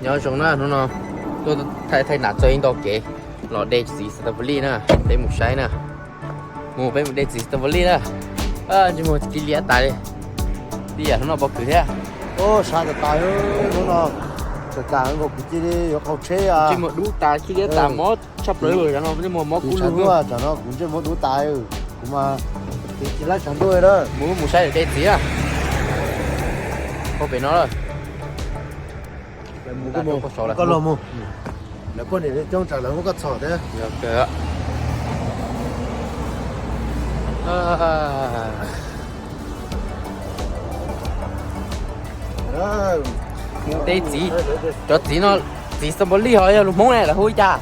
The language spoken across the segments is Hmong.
Nyob zoo na, hnub no tuaj thaij thaij nam txog ib ntau kev los de txiv strawberry na, peb mus saib na. Mus peb mus de txiv strawberry na. Ntsej muag tsis liab tas li. Tij yam hnub no pob kws thiab. Sab tas tas, hnub no tseem kam nkaus kwv tij li yuav qaug tsheb. Ntsej muag dub tas tsis liab tas, mob tshaj plaws no, ntsej muag mob kub lug. Tsam no kuv ntsej muag dub tas, kuv mas tsis laib tshav ntuj na. Mus mus saib de txiv na. Pem no. Koj los mus, lawv poj niam coob tsam lawv muab koj txhom thiab. Mus de txiv, cov txiv no, txiv strawberry ho yog lus Hmoob ne lawv hu li cas?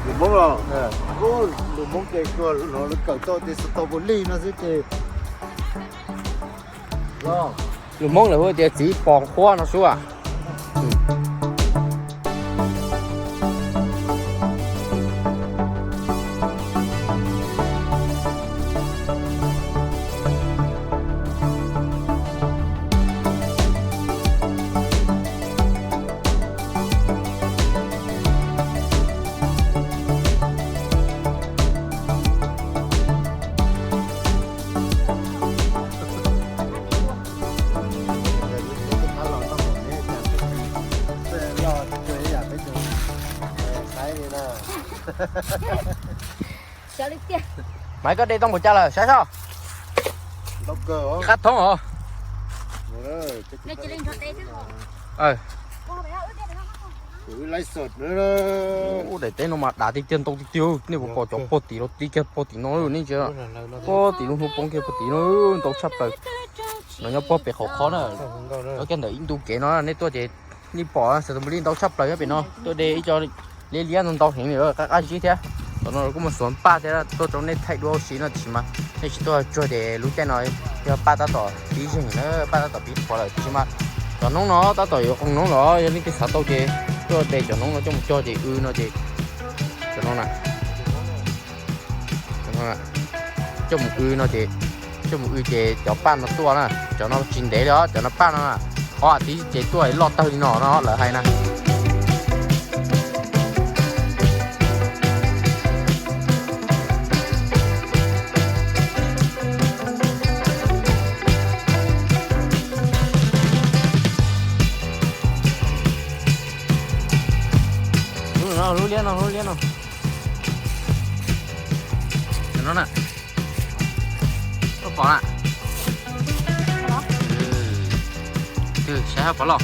Lus Hmoob los, lus Hmoob ces kawm tau tias strawberry no xwb ces lus Hmoob lawv hu tias txiv pos quab no xwb. Maiv, koj de tau npaum cas lawm saib soj? Qab thoob os. Daim teb no mas dav tiag tiag ntau tiag tiag, nej puas pom cov puag tim los tib kiag puag tim no nej ntsia, puag tim lub hnub poob kiag puag tim no ntau tshaj plaws. No nyob puag pem qhov qhov na, nyob kiag ntawm ib ntu kev no nej tuaj ces nej pom strawberry ntau tshaj plaws nyob pem no, tuaj de ib co liab liab ntau ntau heev li qab qab zib thiab. Tam no kuj muaj xuav paj thiab tuaj rau nej thaij dua si no tiam sis mas nej tsis tuaj tsuag ces lub caij no yog paj tab tom pib zeeg na, paj tab tom pib qhuav lawm tiam sis mas cov noob no tab tom yuav qoo noob los yog leej twg xav tau ces tuaj de cov noob no coj mus cog ces w no ces cov no na, coj mus w no ces, coj mus w ces cov paj no tuaj na, cov no tsis ntev li os, cov no paj no na, ob as thiv ces tuaj loj tawg li no no lawv hais na. Lub liab no, lub liab no. No na. Koj pom na. Saib hab pov loj.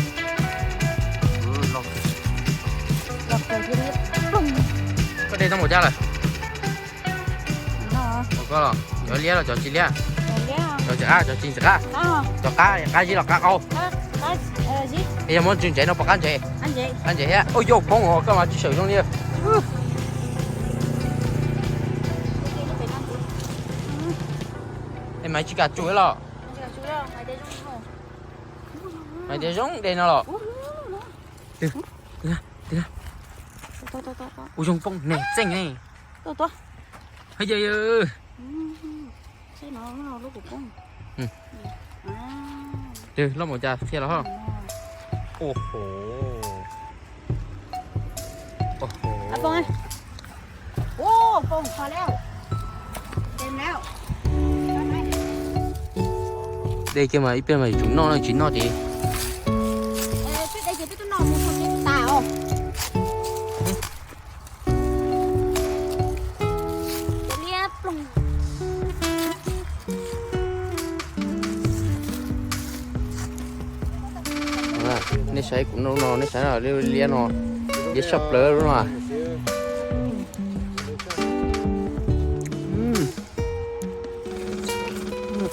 Koj de tau npaum cas lawm? Koj los, cov liab los cov tsis liab? Cov tsis qab, cov tsis qab. Cov qab, qab zib los qab qaub? Yog muab tsw ntsev no puas qab ntsev? Qab ntsev thiab. Ua yauj poob os, koj mas tsis sawm zoo li. Es maiv tsis kam tsuj los? Maiv tias zoo de no los? Ua zoo poob ne txeej ne. Hab yawg. Twg loj mus cas qhia los hos. Ua ho. De kiag mas ib pliag mas yuav tsum noj no, tsis noj ces Nej saib kuv no, nej saib liab no, liab tshaj plaws lub no.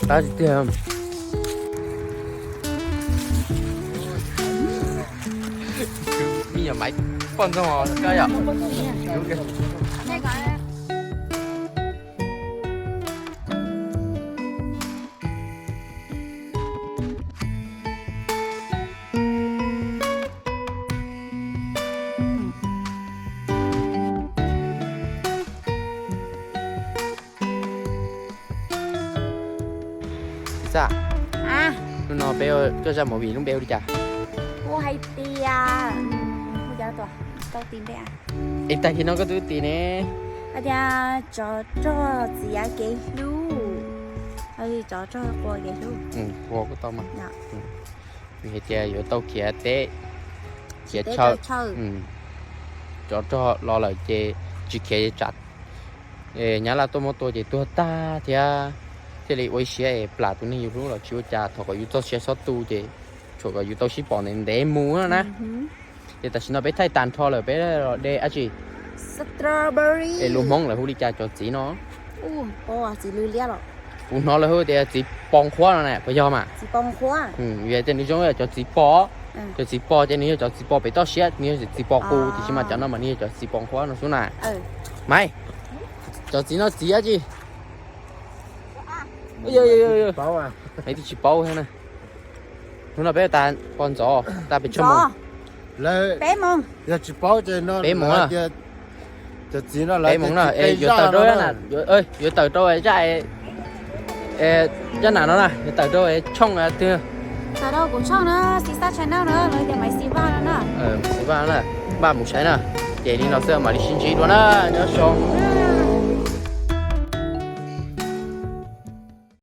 Qab tiag tiag. Me nyuam Maiv poj ntxoog os koj yom. Txiv Txaj, hnub no peb tuaj zaj movie lub npe hu li cas? Kuv hais tias, tau ti npe, es tag kis no koj twb ti ne, hais tias tsov rog txiav kev hlub, tsov rog qua kev hlub, qua kuj tau mas. Vim hais tias yuav tau khiav teb, khiav chaw, tsov rog los lawm ces tsis khiav tsam nyab laj tuaj muab tua ces tuag tag thiab, thiaj li ua ib siab es plam tus neeg yus hlub los tsis ua cas, thov kom yus txoj sia txhob tu ces tshuav kom yus tau sib pom ntev ntev mus no na. Ces tam sim no peb thaij tag nrho lawm, peb los de dab tsi? Es lus Hmoob lawv hu li cas cov txiv no? Kuv hnov lawv hu tias txiv pos nqhuab no na, puas yog mas? Vim tias nws zoo cov txiv pos, cov txiv pos ces nws yog cov txiv pos pem toj siab, nws yog txiv pos qus, tiam sis mas cov no mas nws yog cov txiv pos nqhuab no xwb na. Maiv, cov txiv no txiv dab tsi? Maiv twb tsis paub thiab na. Hnub no peb tas pos ntxov tas pes tsawg mus? Peb mus, peb mus na, yuav tawm rau zaj na, yuav tawm rau zaj, zaj nam no na, yuav tawm rau tshooj twg? Tawm rau kuv tshooj na, Xis Xab Channel na, lawv tias Maiv Xis Vaj no na. Xis Vaj na, Vaj mus saib na. Ces li no xwb mam li sib ntsib dua na, nyob zoo.